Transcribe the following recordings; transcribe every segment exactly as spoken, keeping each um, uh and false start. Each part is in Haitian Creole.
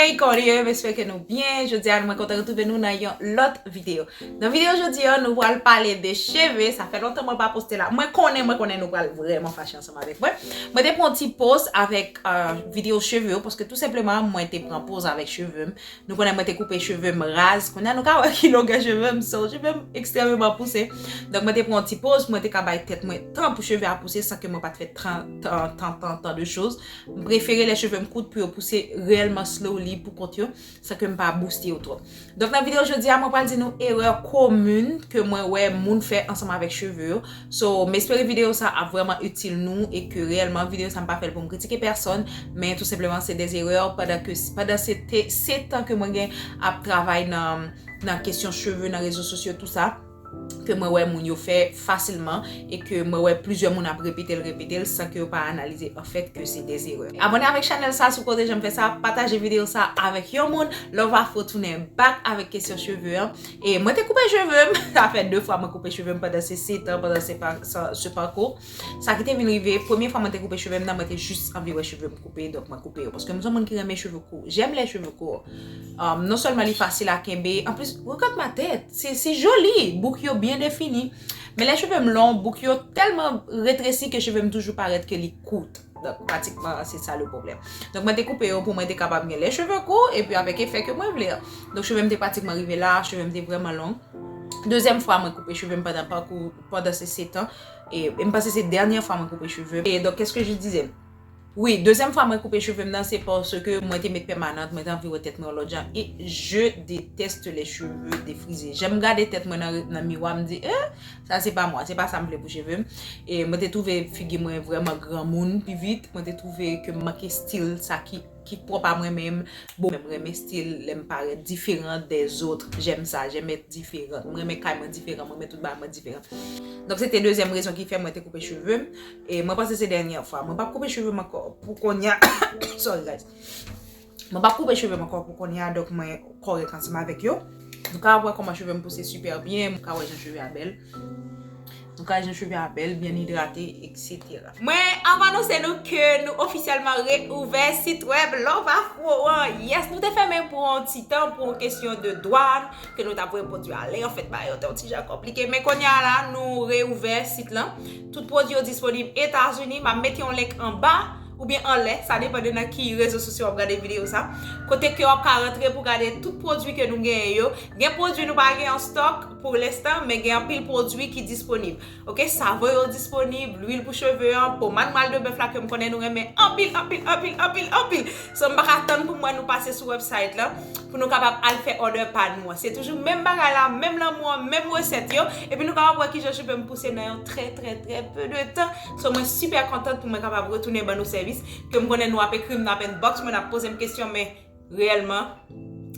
Hey, kòman nou ye? M espere ke nou byen. Jodi a, mwen kontan retwouve nou nan yon lòt videyo. Nan videyo jodi a, nou pral pale de cheve. Sa fè lontan mwen pa poste la. Mwen konnen, mwen konnen nou pral vrèman fache ansanm avèk mwen. Mwen te pran yon ti poz avèk euh, videyo cheve yo, paske tou senpleman, mwen te pran poz avèk cheve m. Nou konnen mwen te koupe cheve m raz. Kounye a nou ka wè ki longè cheve m. So, cheve m ekstrèmeman pouse. Donk, mwen te pran yon ti poz, mwen te ka bay tèt mwen tan pou cheve a pouse san ke mwen pa t fè tan, tan, tan, tan, tan de choz. M prefere lè cheve m kout pou yo pouse reyèlman slowly pou kont yo, san ke m pa booste yo twòp. Donk, nan videyo jodi a, mwen pral di nou erè komin ke mwen wè moun fè ansanm avèk cheve yo. So, m espere videyo sa ap vrèman itil nou e ke reyèlman videyo sa m pa fè l pou m kritike pèsòn, men tou senpleman se de erè pandan ke, pandan se te, se tan ke mwen gen ap travay nan, nan kesyon cheve, nan rezo sosyo, tou sa, ke mwen wè moun yo fè fasilman e ke mwen wè plizyè moun ap repete l, repete l san ke yo pa analize anfèt ke se de erè. Abòne avèk chanèl sa si w kote janm fè sa, pataje videyo sa avèk yon moun, lè w va fè w tounen back avèk kesyon cheve an. E mwen te koupe cheve m, sa fè de fwa mwen koupe cheve m pandan se sèt an, pandan se pa, sa, se pakou. Sa ki te vin rive, premye fwa mwen te koupe cheve m nan, mwen te jis anvi wè cheve m koupe, donk mwen koupe yo. Paske m se yon moun ki renmen cheve kou. J'aime les cheveux courts. Um, non sèlman li fasil a kenbe, anplis, regarde ma tête, c'est c'est joli, bouk yo byen defini. Men lè cheve m long, bouk yo tèlman retresi ke cheve m toujou parèt ke li kout. Donk, pratikman, se sa le pwoblèm. Donk, mwen te koupe yo pou mwen te kapab gen les cheveux courts, epi avèk efè ke mwen vle an. Donk, cheve m te pratikman rive la, cheve m te vrèman long. Dezyèm fwa mwen koupe cheve m pandan pakou, pandan se sèt an. E, e m panse se dènyè fwa mwen koupe cheve m. E donk, qu'est-ce que je disais? Wi, dezyèm fwa mwen koupe cheve m nan, se paske mwen te met pèmanant, mwen te anvi wè tèt mwen yon lòt jan. E je déteste les cheveux défrisés. Janm gade tèt mwen nan, nan miwa, m di, eh, sa se pa mwa, se pa sa m vle pou cheve m. E mwen te twouve figi mwen vrèman granmoun pi vit. Mwen te twouve ke m manke stil sa ki, ki pwòp a mwen menm. Bon, mwen renmen stil lè m parèt différente des autres. J'aime ça, j'aime être différente. Mwen renmen kay mwen diferan, mwen renmen tout bagay mwen diferan. Donk, se te dezyèm rezon ki fè mwen te koupe cheve m. E mwen panse se dènyè fwa. Mwen p ap koupe cheve m ankò pou kounye a. Sorry, guys. Mwen p ap koupe cheve m ankò pou kounye a, donk mwen kòrèk ansanm avèk yo. Nou ka wè kòman cheve m pouse sipè byen, nou ka wè jan cheve a bèl. Nou ka wè jan cheve a bèl, byen idrate, et cetera. Mwen ap anonse nou ke nou ofisyèlman reouvè sit wèb Love Afro an. Yes, nou te fèmen pou yon ti tan, pou yon kesyon de dwàn, ke nou t ap voye pwodui ale, anfèt, bagay yo te yon ti jan konplike. Men kounye a la, nou reouvè sit lan. Tout pwodui yo disponib Etazini. M ap mete yon link anba oubyen anlè, sa depann de nan ki rezo sosyo w ap gade videyo sa. Kote ke w ap ka rantre pou gade tout pwodui ke nou genyen yo. Gen pwodui nou pa gen an stòk pou lenstan, men gen anpil pwodui ki disponib. Oke, savon yo disponib, lwil pou cheve an, pomad mwèl de bèf la ke m konnen nou renmen anpil, anpil, anpil, anpil, anpil. So, m pa ka tann pou m wè nou pase sou website lan, pou nou kapab al fè order pa nou an. Se toujou menm bagay la, menm lanmou an, menm resèt yo, epi nou kapab wè kijan cheve m pouse nan yon trè, trè, trè peu de tan. So, mwen sipè kontan pou mwen kapab retounen ban nou sèvis, ke m konnen nou ap ekri m, n ap inbox mwen, n ap poze m kesyon, men reyèlman,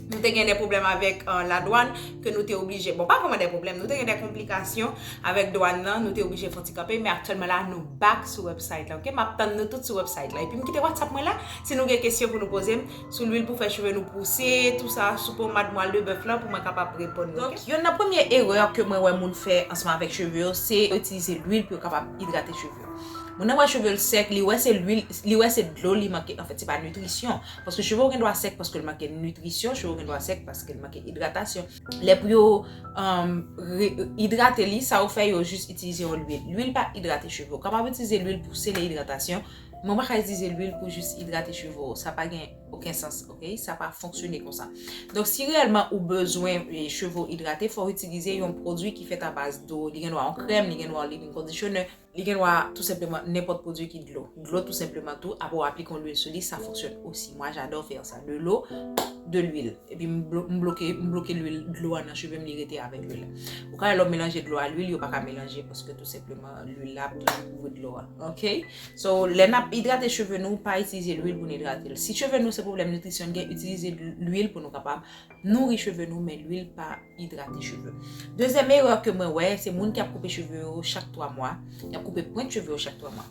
nou te gen de pwoblèm avèk, euh, ladwàn, ke nou te oblije, bon, pa vrèman de pwoblèm, nou te gen de konplikasyon avèk dwàn nan, nou te oblije fè yon ti kanpe, men aktyèlman la, nou back sou website la, oke? M ap tann nou tout sou website la. Epi m kite WhatsApp mwen la, si nou gen kesyon pou nou poze m, sou lwil pou fè cheve nou pouse, tou sa, sou pomad mwèl de bèf lan, pou mwen kapab reponn nou, oke? Donk, youn nan premye erè ke mwen wè moun fè ansanm avèk cheve yo, se itilize lwil pou yo kapab idrate cheve yo. Moun nan wè cheve l sèk, li wè se lwil, li wè se dlo li manke. Anfèt, se pa nitrisyon. Paske cheve w gen dwa sèk paske l manke nitrisyon, cheve w gen dwa sèk paske l manke idratasyon. Lè pou yo, um, re-, idrate li, sa yo fè, yo jis itilize yon lwil. Lwil pa idrate cheve w. Ou kapab itilize lwil pou sele idratasyon, men w pa ka itilize lwil pou jis idrate cheve w. Sa pa gen okenn sans, oke? Sa pa fonksyone konsa. Donk, si reyèlman ou bezwen, e, cheve w idrate, fò w itilize yon pwodui ki fèt a baz dlo. Li gen dwa yon krèm, li gen dwa yon leave-in conditioner, li gen dwa tou senpleman nenpòt pwodui ki dlo. Dlo tou senpleman tou, apre w aplike yon lwil sou li, sa fonksyone osi. Moi, j'adore faire ça. De l'eau, de l'huile. Epi m blo-, m bloke, m bloke lwil, dlo a nan cheve m, li rete avèk lwil la. Ou ka wè lè w melanje dlo a lwil, yo pa ka melanje paske tou senpleman lwil la ap toujou kouvri dlo a. Oke? So, lè n ap idrate cheve nou, pa itilize lwil pou n idrate l. Si cheve nou se pwoblèm nitrisyon l gen, itilize lwil pou nou kapab nouri cheve nou, men lwil pa idrate cheve. Dezyèm erè ke mwen wè, se moun ki ap koupe cheve yo chak twa mwa. Y ap koupe pwent cheve yo chak twa mwa.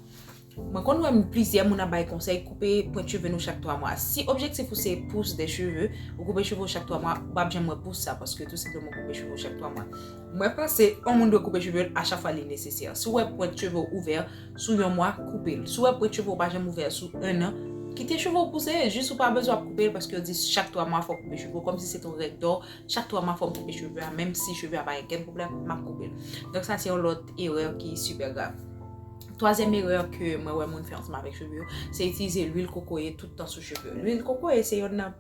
Mwen konn wè m plizyè moun ap bay konsèy, koupe pwent cheve nou chak twa mwa. Si objektif ou se pousse de cheve, ou koupe cheve w chak twa mwa, ou p ap janm wè pousse sa, paske tou senpleman ou koupe cheve w chak twa mwa. Mwen panse, yon moun dwe koupe cheve l a chak fwa li nesesè. Si w wè pwent cheve w ouvè, sou yon mwa, koupe l. Si w wè pwent cheve w pa janm ouvè sou en an, Kite cheve w pouse, jis ou pa bezwen ap koupe l, paske yo di chak twa mwa fò w koupe cheve w, kòmsi se te yon règ dò, chak twa mwa fò m koupe cheve a, menm si cheve a pa gen kenn pwoblèm, m ap koupe l. Donk sa se yon lòt erè ki sipè grav. Twazyèm erè ke mwen wè moun fè ansanm avèk cheve yo, se itilize lwil kokoye tout tan sou cheve yo. Lwil kokoye se yonn nan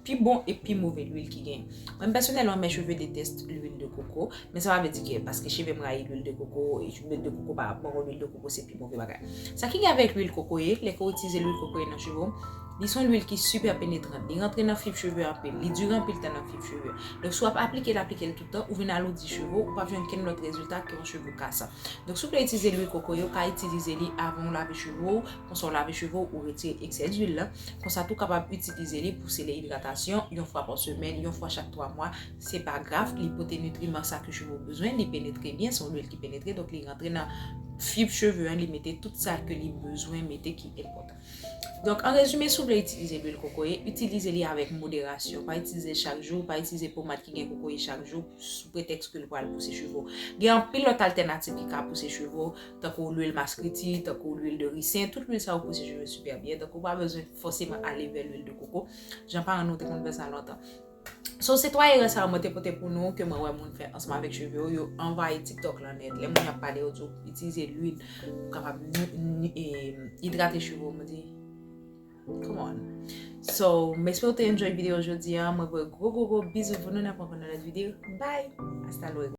pi bon e pi move lwil ki genyen. Mwen pèsonèlman, mè cheve detèst lwil de koko, men sa pa vle di ke paske cheve m rayi lwil de koko, e lwil de koko pa bon, lwil de koko se pi move bagay. Sa ki gen avèk lwil kokoye, lè ke w itilize lwil kokoye nan cheve w, li se yon lwil ki sipè penetran, li rantre nan fib cheve anpil, li dire anpil tan nan fib cheve. Donk si w ap aplike l, aplike l tout tan, ou vin aloudi cheve w, ou p ap jwenn kenn lòt rezilta ke yon cheve kas. Donk si w vle itilize lwil kokoye, ou ka itilize li avan w lave cheve w, konsa w lave cheve w, ou retire eksè dwil la. Konsa tou kapab itilize li pou sele idratasyon, yon fwa pa semèn, yon fwa chak twa mwa, se pa grav, li pote nitriman sa ke cheve w bezwen, li penetre byen, se yon lwil ki penetre, donk li rantre nan fib cheve an, li mete tout sa ke li bezwen mete ki enpòtan. Donk an rezime, si w vle itilize lwil kokoye, itilize li avèk moderasyon. Pa itilize l chak jou, pa itilize pomad ki gen kokoye chak jou sou pretèks ke l pral pouse cheve w. Gen anpil lòt altènativ ki ka pouse cheve w, tankou lwil maskriti, tankou lwil de risen, tout lwil sa yo pouse cheve sipè byen. Donk ou pa bezwen fòseman ale vè lwil de koko, jan paran nou te konn fè sa lontan. So se twa erè sa yo mwen te pote pou nou, ke mwen wè moun fè ansanm avèk cheve yo, yo anvayi TikTok lan nèt. Lè moun ap pale, yo di w itilize lwil pou kapab ni- ni- e, idrate cheve w, mwen di, come on. So m espere w te enjoy videyo jodi a. Mwen voye gwo gwo gwo bizou pou nou, n ap rankontre nan lòt videyo. Bye. Hasta luego.